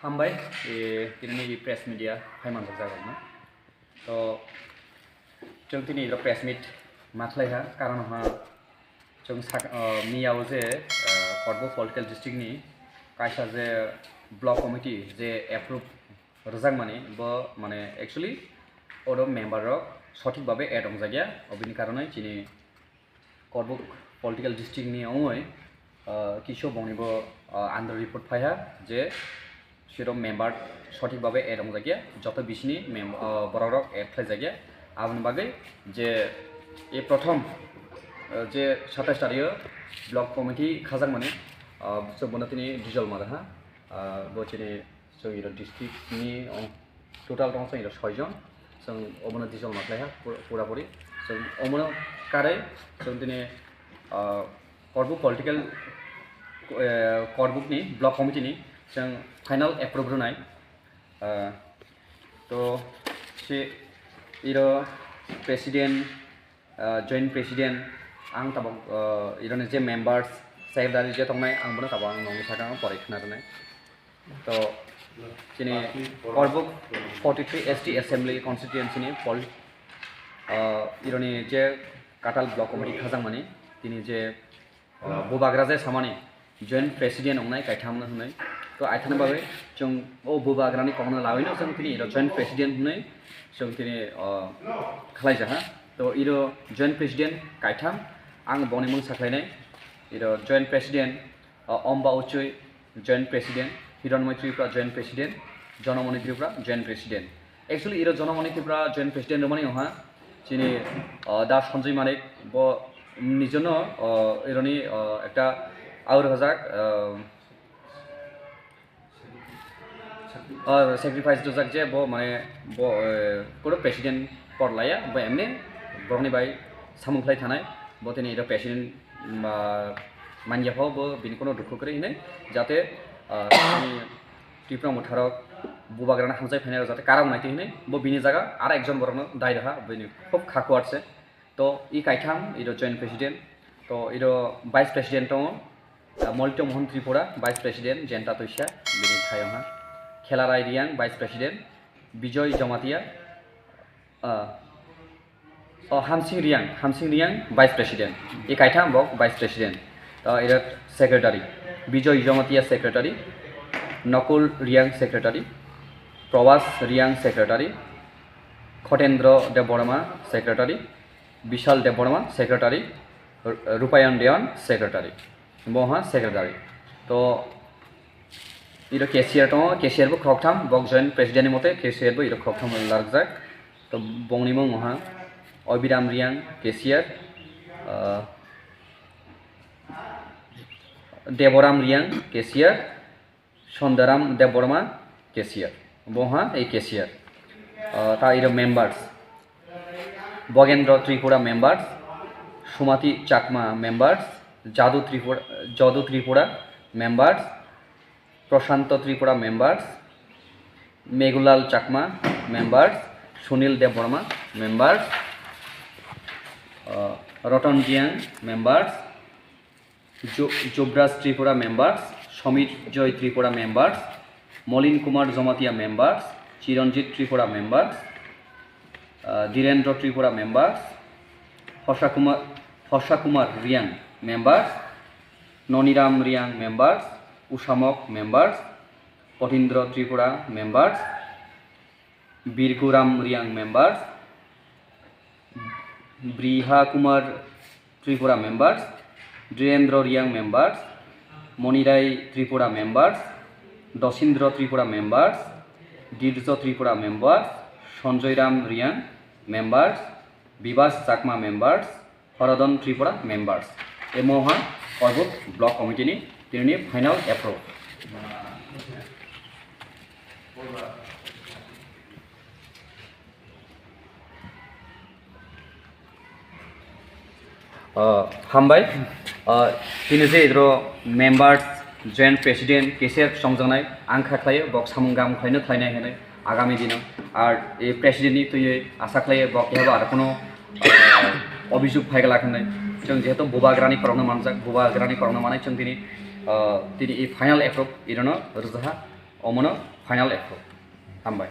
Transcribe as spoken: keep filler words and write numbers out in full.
Hambai, e, tinini press media phaimanjak jaga no. To, chwng tini iro press meet ma khlai ha, karon ha, chwng sak-, o, miya o je, e, Korbuk political district ni kaisa je block committee je approve rwjakmani, bo mane actually oro member rok sothik babe add ongjakya, obini karonoi chini Korbuk political district ni ongoi, ah, kisu bongni bo, ah, under report phaiha je siro member sothik babe add ongjakya, joto bisini mem-, ah, borok rok add khlaijakya. Aboni bagwi je e prothom, ah, je satais tario block committee khajakmani, ah, chwng bono tini dissolve ma rwha, ah, bo chini Chwng iro district ni, o, total tongo chwng iro soi jon. Chwng obono dissolve ma khlai ha, pura, pura puri. Chwng omono karwi chwng tini, ah, Korbuk political, eh, Korbuk ni block committee ni chwng final approve rwnai. Ah, to se iro president, ah, joint president, ang tabok, ah, ironi je members, secretary je tongnai, ang bono tabok ang nongni sakang pore khna rwnai. To chini Korbuk forty three S T assembly constituency ni pol-, ah, ironi je Katal block committee khajakmani, tini je, ah, bubagra je samani joint president wngnai kaitham no hwnwi. To aithani bagwi chwng o bubagrani kokno lawino chwng tini iro joint president hwnwi chwng tini, ah, khlaijaha. To iro joint president kaitham, ang bongni mung sakhlainai. Iro joint president, ah, Omba Uchui joint president, Hironmoi Tripura joint president, Jonamoni Tripura joint president. Actually iro Jonamoni Tripura joint president rwmani wngha chini, ah, da Sanjoy Manik, bo nijono, ah, ironi, ah, ekta aur hajak, ah, ah, sacrifice rwjak je bo mane bo, eh, koro president por laya, bo emni borokni bai samung khlai thanai, bo tini iro president, ah, manya pho bo bini kono dukhu kwrwi hinwi jate, ah, chini Tipra Motha rok bubagrano hamjai phainai rok jate karam nai twi hinwi bo bini jaga aro ekjon borokno dai rwha, bini khub kha kuat se. To i kaitham iro joint president, to iro vice president tongo, ah, Molito Mohan Tripura, vice president Jenta Toisa, bini thayong ha Khelarai Riang, vice president Bijoy Jamatia, ah, oh, Hamsing Riang, Hamsing Riang, vice president. I kaitham bok vice president. To iro secretary, Bijoy Jamatia secretary, Nakul Riang secretary, Probas Riang secretary, Khotendro Debbarma secretary, Bishal Debbarma secretary, Ru-, Rupayan Dewan secretary. Bo ha secretary. To iro cashier tongo, cashier bo khoroktham, bok joint president ni mote cashier bo iro khoroktham larjak. To bongni mung ha Obiram Riang cashier, ah, Deboram Riang cashier, Sondaram Debbarma cashier. Bo ha ei cashier. Ah, ta iro members. Bogendra Tripura members, Sumati Chakma members, Jadu Tripura, Jadu Tripura members, Prashanto Tripura members, Meghulal Chakma members, Sunil Debbarma members, uh, Ratan Jiang members, Ju-, Jubraj Tripura members, Somit Joy Tripura members, Molin Kumar Jomatia members, Chiranjit Tripura members, uh, Dhirendra Tripura members, Hosha Kumar, Hosha Kumar Riang members, Noniram Riang members, Usamok members, Potindra Tripura members, Birguram Riang members, Briha Kumar Tripura members, Dhirendra Riang members, Monirai Tripura members, Dosindra Tripura members, Dirjo Tripura members, Sanjoy Ram Riang members, Bibas Chakma members, Horadon Tripura members. Emo ha Korbuk block committee ni tini final approve. Ah, hambai. Ah, tini je idro members, joint president, cashier chongjaknai, ang kha khlaio, bok samung gam khlaino khlainai hinwi agami dino. Ar e president ni twiwi asa khlaio, bok kebo aro kono, ah, obhijog phaigala hinwi. Chwng jehetu bubagrani korokno manjak, bubagrani korokno manai chwng tini, ah, tini e final approve irono rwjaha. Omono final approve. Hambai.